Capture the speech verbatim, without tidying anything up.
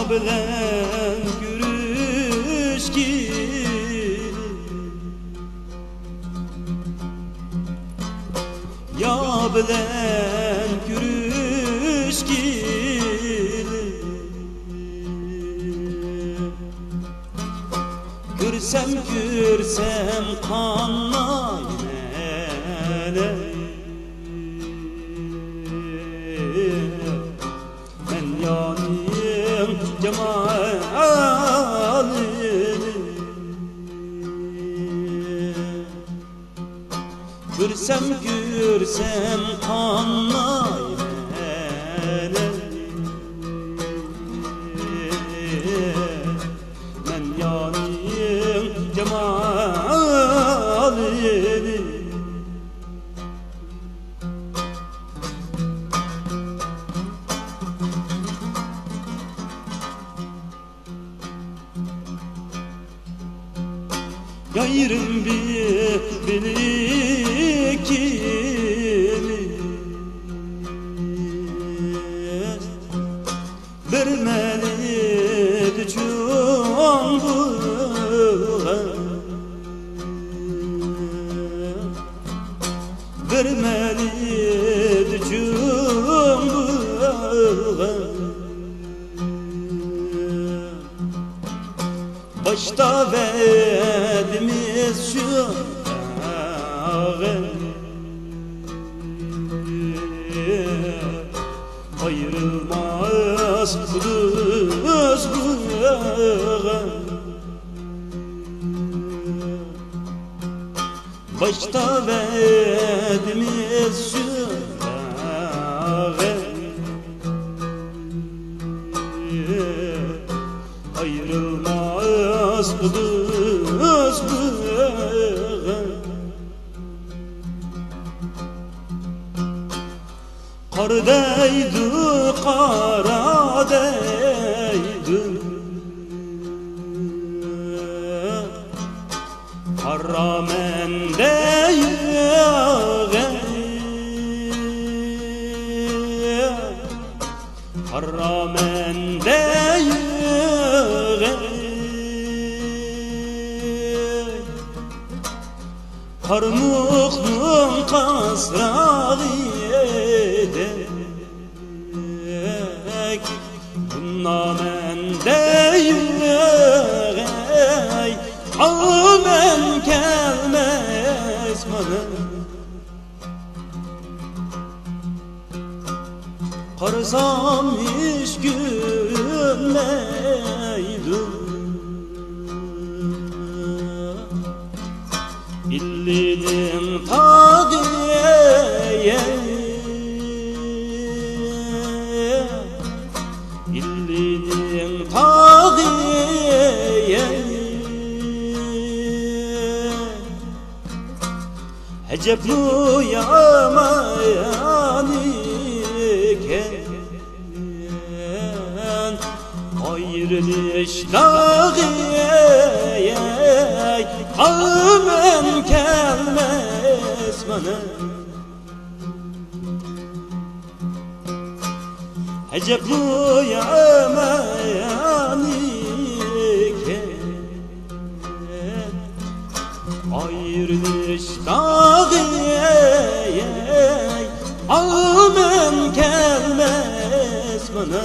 بىلەن كۆرۈشكىلى، يا بىلەن كۆرۈشكىلى. كۆرسەم، كۆرسەم قانايمەن. مەن يانىڭ جامالىنى كۆرسەم، كۆرسەم قانايمەن. مەن يانىڭ جامالىنى يايرىم بىلىكىنى بىر مەلىدە چوڭ بولغان، بىر مەلىدە چوڭ بولغان. باشتا ۋەدىمىز شۇ، ئايرىلماس دوست بولغان. باشتا ۋەدىمىز شۇ، ئايرىلماس دوست بولغان. قار دەيدۇ، قارا دەيدۇ، قارا مەن دەيدۇ، قارا مەن دەيدۇ. قارمۇقنىڭ قاسراغىدەك، بۇندا مەن دەيمەي، ئاۋمەن كەلمەس مانا. قارىسام ھېچ كۆرۈنمەيدۇ ئىللىنىڭ تاغى، ئىللىنىڭ تاغى. ئەجەبمۇ يامان ئىكەن ئايرىلىش داغى، ئاۋمەن كەلمەس مانا. ئەجەبمۇ يامان ئىكەن ئايرىلىش داغى، ئاۋمەن كەلمەس مانا.